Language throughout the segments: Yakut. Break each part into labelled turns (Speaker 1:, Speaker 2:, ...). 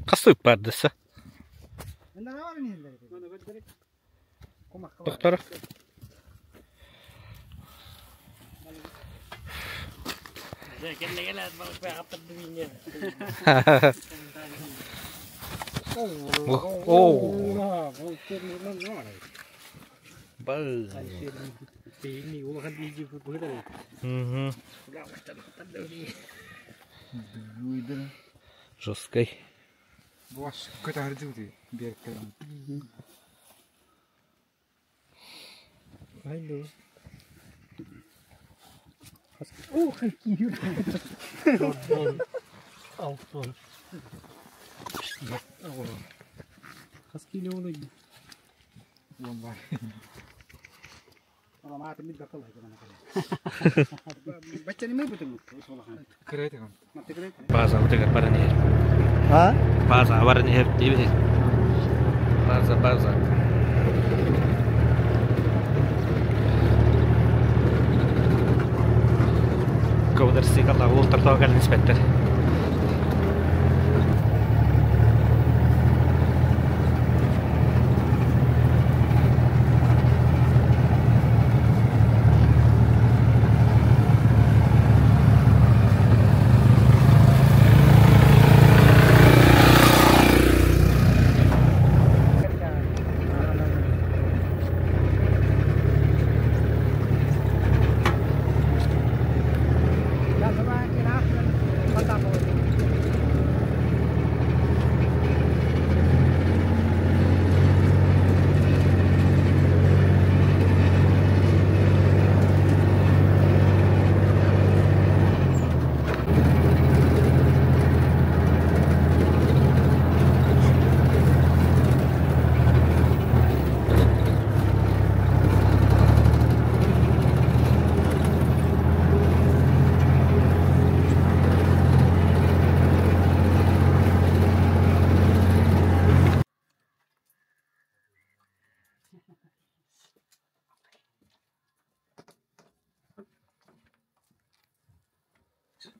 Speaker 1: Хас ыппаардыса? Тохторо. Оо. Бал. Угу. Жесткой. Базабытыгар баран иһэр.
Speaker 2: А?
Speaker 1: Базаҕа баран иһэр диэбит. База, база. Квадроцикллаах уолтар тоҕо кэлэн испэттэр.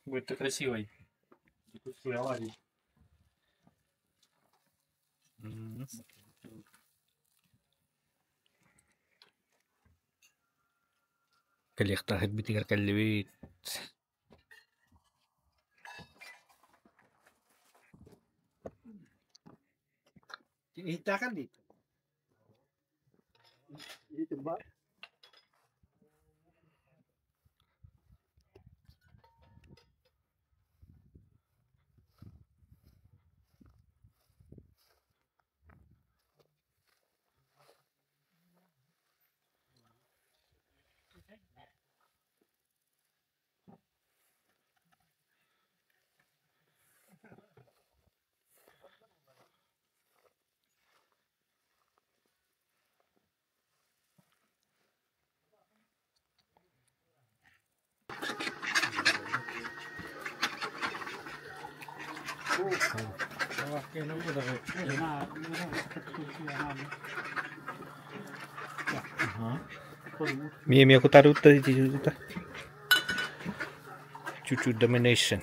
Speaker 3: Будет ты красивой.
Speaker 1: Кэлиэхтээх битигэр кэллибит. Mie mie kutaruta Чуть-чуть domination.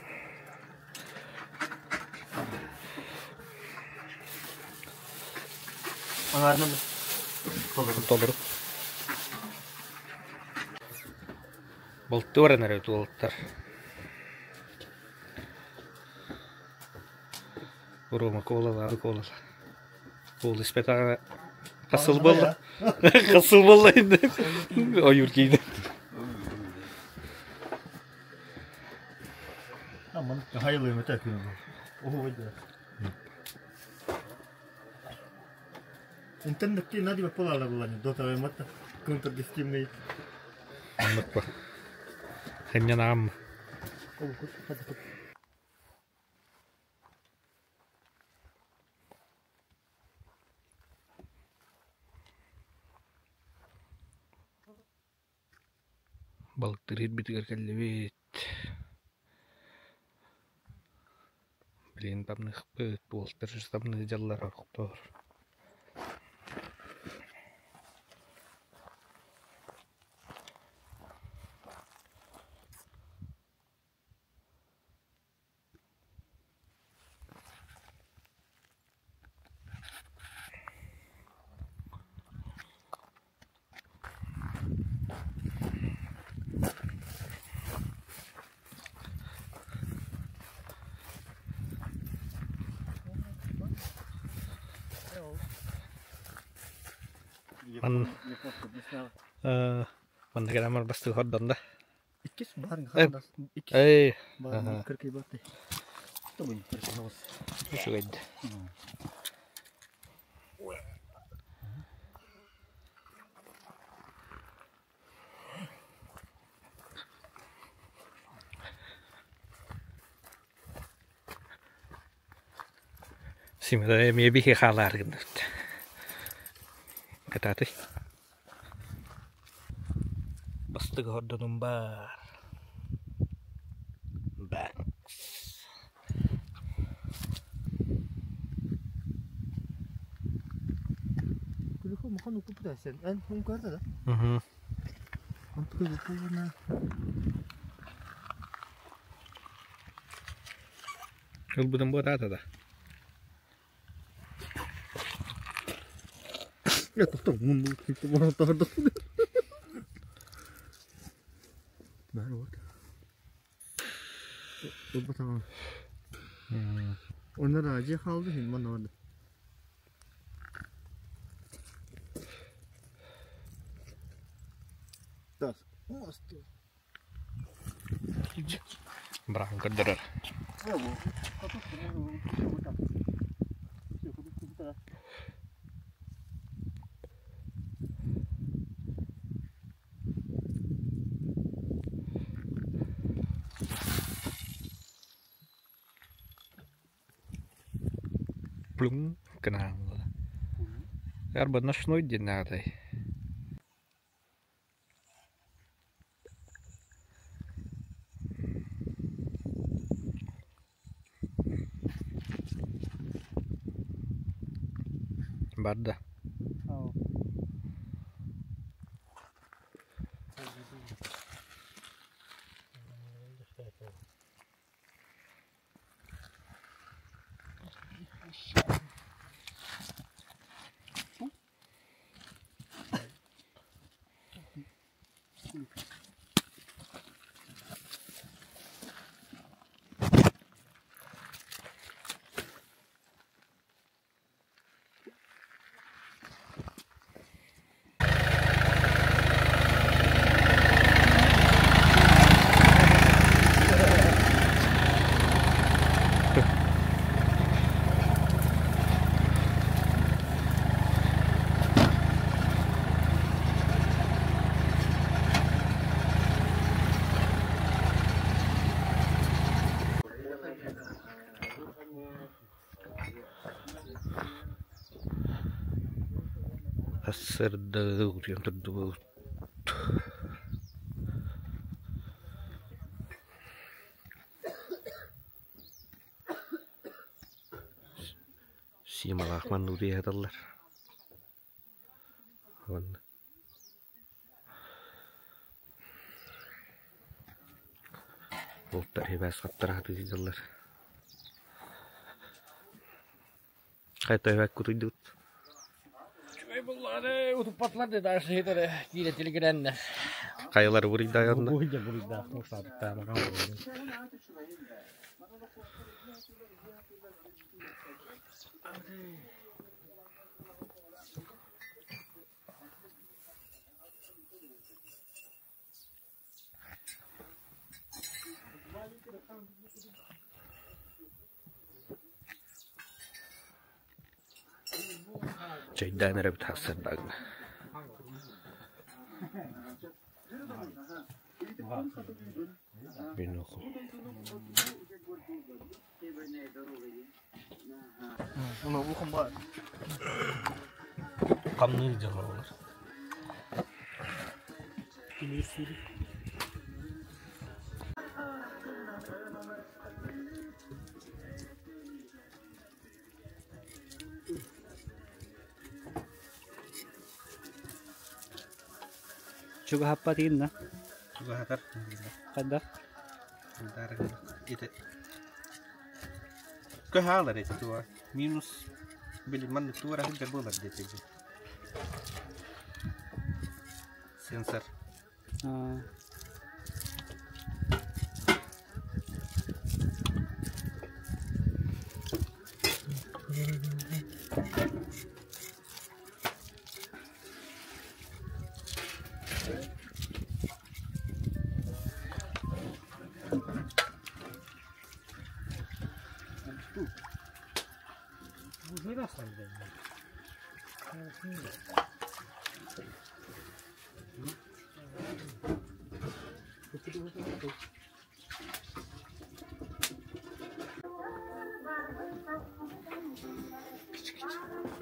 Speaker 1: Толору. Болтуоран эрэ туолтар. Рома кола кола. Ол испэтаҕына хасыл буолла. Хасыл буолла ойуур киирдэ.
Speaker 2: Интернетте надо полала была до того мата контрдестимный.
Speaker 1: Оннук ба. Хэнньанаам. Балыктыыр ирбитигэр кэллибит. Билигин тамныахпыт, уолтар тамныы дьаллар орохтоор. Ман манна кэлэн бастыы хордон да.
Speaker 2: Иккис баар хандас. Иккис
Speaker 1: Эй,
Speaker 2: баар кыркый бааты. Тобун кыркый.
Speaker 1: Үчүгэйдэ. Симэдэ эмиэ биһи хаалаар гыннарт. Кытаатый. Бастык хордонум баар. Бакс.
Speaker 2: Күлүкү махан укупутайсен. Эн хүн көрдө да? Онтука букуна.
Speaker 1: Ылбытым буотаата да.
Speaker 2: Я тохтор мун бу тохтор. Баар вот. Ылбатаҕа. Онно Раджи хаалды хин манна барда. Тас. Мосту.
Speaker 1: Быраҕан көрдөрөр. Плюм гынан Арба ночной диэн наадай. Барда. Сырдыы утуйан турдубут. Сималаах манна утуйа сыталлар. Уонна бултар хибээс хаптара сатыы сылдьаллар. Хайта эбэк утуйдубут.
Speaker 3: Үчүгэй буллаҕына утуппатылар да дальше иһитэрэ киирэ тилигирэннэ.
Speaker 1: Хайалары буруйдаах
Speaker 2: Буруйда буруйдаах мусаабыттаамаҕа буруйун.
Speaker 1: Чэйдээн эрэбит сарсыардааҥҥа. Бинокль. Хамныыр дьон олор.
Speaker 4: Чугаһаппатыгын да?
Speaker 1: Чугаһатар.
Speaker 4: Хайдах?
Speaker 1: Ити Көһаалар эти туа. Минус били маннык туара сылдьар буолар диэтиги. Сенсор.
Speaker 4: Аа.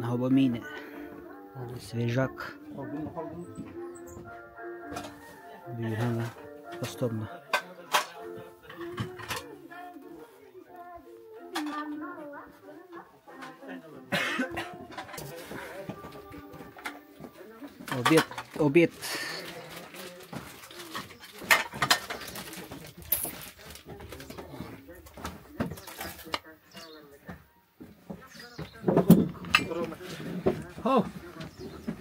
Speaker 4: Хобо миинэ свежак Бүүһаҥа хостонно. Обед, обед.
Speaker 3: Хау.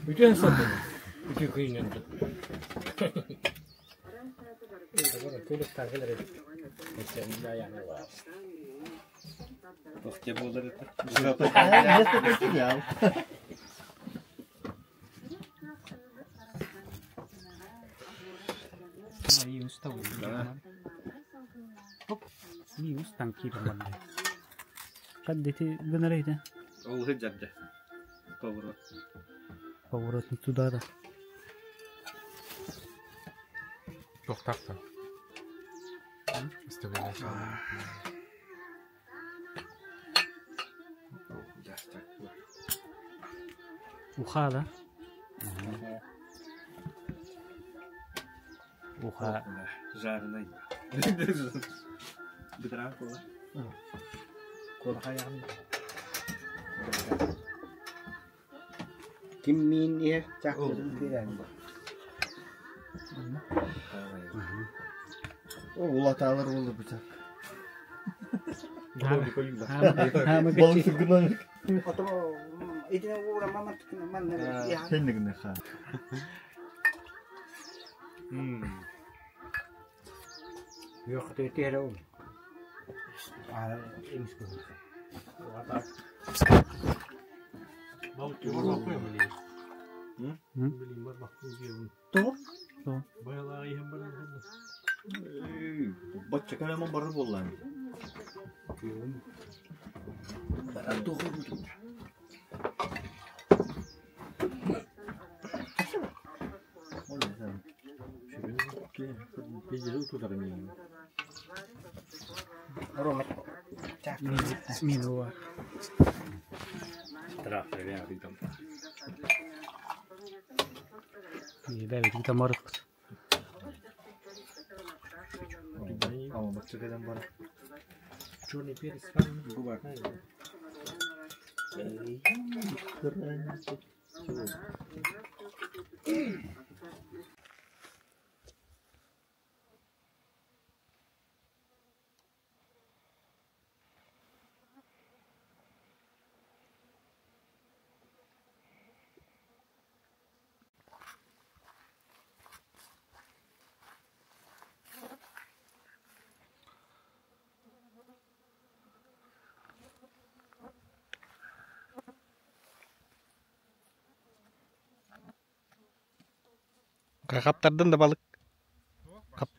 Speaker 3: Бүтүөн сылдьар. Үтүө күнүнэн.
Speaker 2: Место потерял.
Speaker 4: Хаддити гынар этэ.
Speaker 1: Ол сылдьар Поворот.
Speaker 4: Поворот не туда да.
Speaker 5: Туохтаахтан? Выставляешь.
Speaker 4: Уха да? Уха.
Speaker 1: Жареный. Бедра кола.
Speaker 6: Ким миин иһэр чааккытын биэрэн.
Speaker 2: Улатаалар буолла бычак.
Speaker 4: Хаама
Speaker 2: Балык сыргынан.
Speaker 6: Ото итини уура маман манна
Speaker 2: Сеннигine ха.
Speaker 4: То?
Speaker 2: Бачча кэлэмэн барар буоллаан.
Speaker 4: Мин уа. Бэбит тамарык.
Speaker 2: Ама бачча кэлэн барар.
Speaker 3: Черный перец.
Speaker 1: Хаптардын да балык. Хап.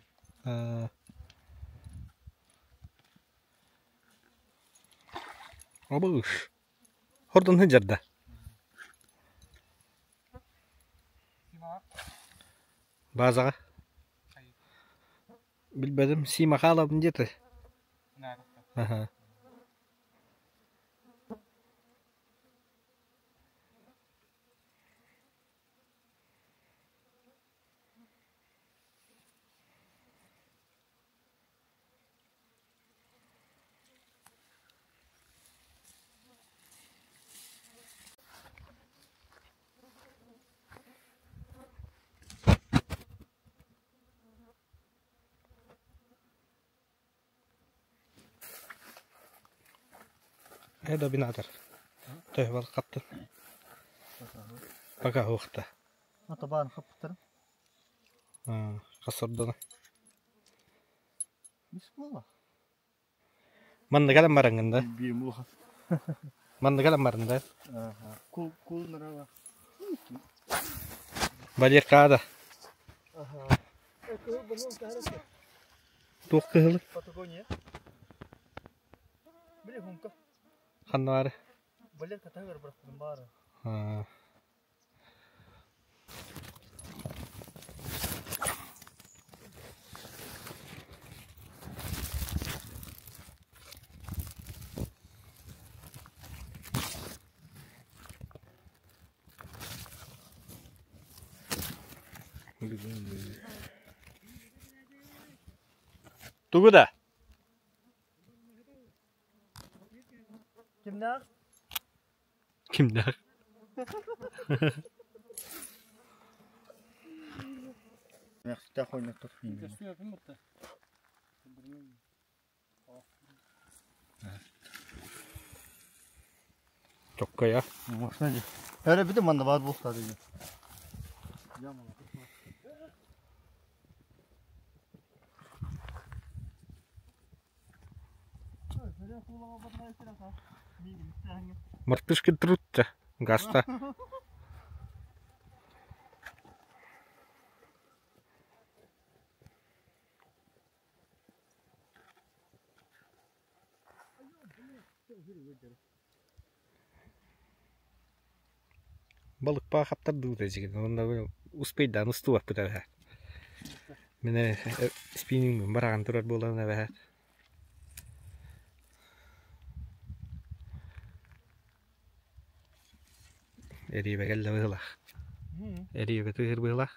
Speaker 1: Обыш. Хордон хыджарда. Базаға. Билбедим, Сима хаалабын диэти. Аха. Эда бинатар. Төһ бал каптын. Пока хуахта.
Speaker 2: Табаан хаппыттар.
Speaker 1: Хасырдана.
Speaker 2: Мис буолла.
Speaker 1: Манна кэлэн бараҥҥын да?
Speaker 2: Биир муха.
Speaker 1: Манна кэлэн баран да?
Speaker 2: Кул кул нарава.
Speaker 1: Балиаккаада. Туох кыһылы?
Speaker 2: Патагония.
Speaker 1: Ханна баар? Тугу да?
Speaker 2: Кимнээх?
Speaker 1: Кимнээх? Чоккайа.
Speaker 2: Öyle bir de manda var bu sadece.
Speaker 1: Мартышки трутся. Гаста. Балык паахаттар дьигин. Онно успейдан устуаппыт эбэһээт. Мин спиннингмин бараҕан турар буолан эбэһээт. Эриэбэ кэллэ быһыылаах. Эриэбэ тыыһыр быһыылаах.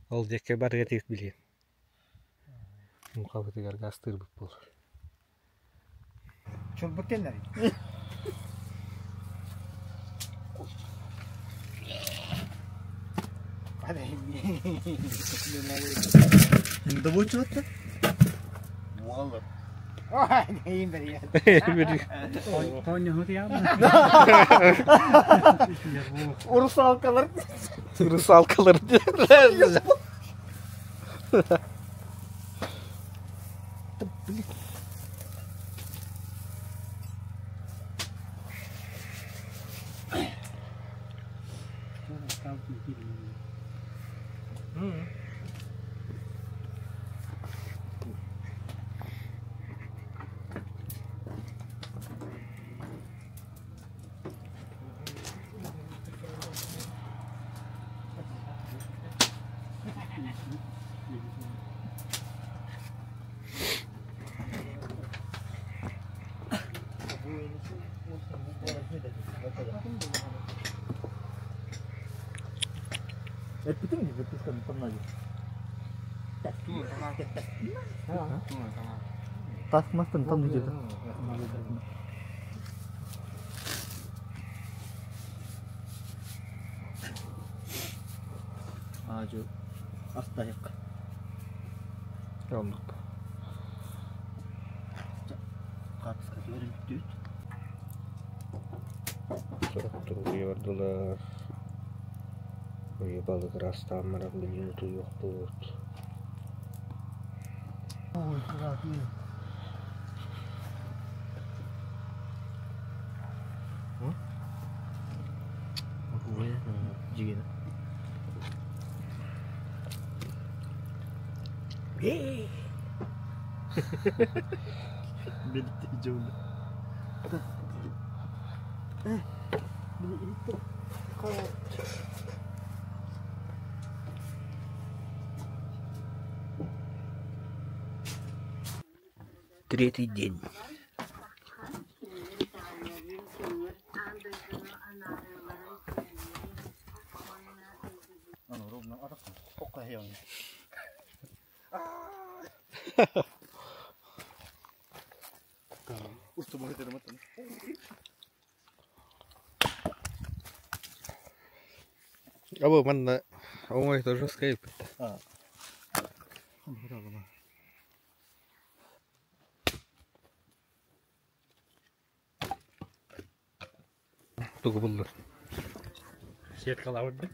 Speaker 1: Ол диэки барыа этибит билигин. Муҥхабытыгар гаастыырбыт буолар.
Speaker 6: Чулбук кэллэр.
Speaker 2: Да bu çıktı.
Speaker 6: Русалкалар.
Speaker 1: Русалкалар.
Speaker 2: Эппитиҥ выпусканы тамнаги. Тас мастан там где-то. Ажу астайык.
Speaker 1: Оннук.
Speaker 2: Капска көрүнүктүүт.
Speaker 1: Сорохтор бардылар. Уйа балык ырастаан баран билигин утуйуохпут.
Speaker 2: Ой, кырааты. Жигена. Бедикте жеуна.
Speaker 1: Третий день.
Speaker 2: Аны ровно аракын. Окка хеон. Усту бохетер маттан.
Speaker 1: Абы манна оҥой тоже скайп.
Speaker 2: А.
Speaker 1: Тугу буллар.
Speaker 3: Сеткалабыт.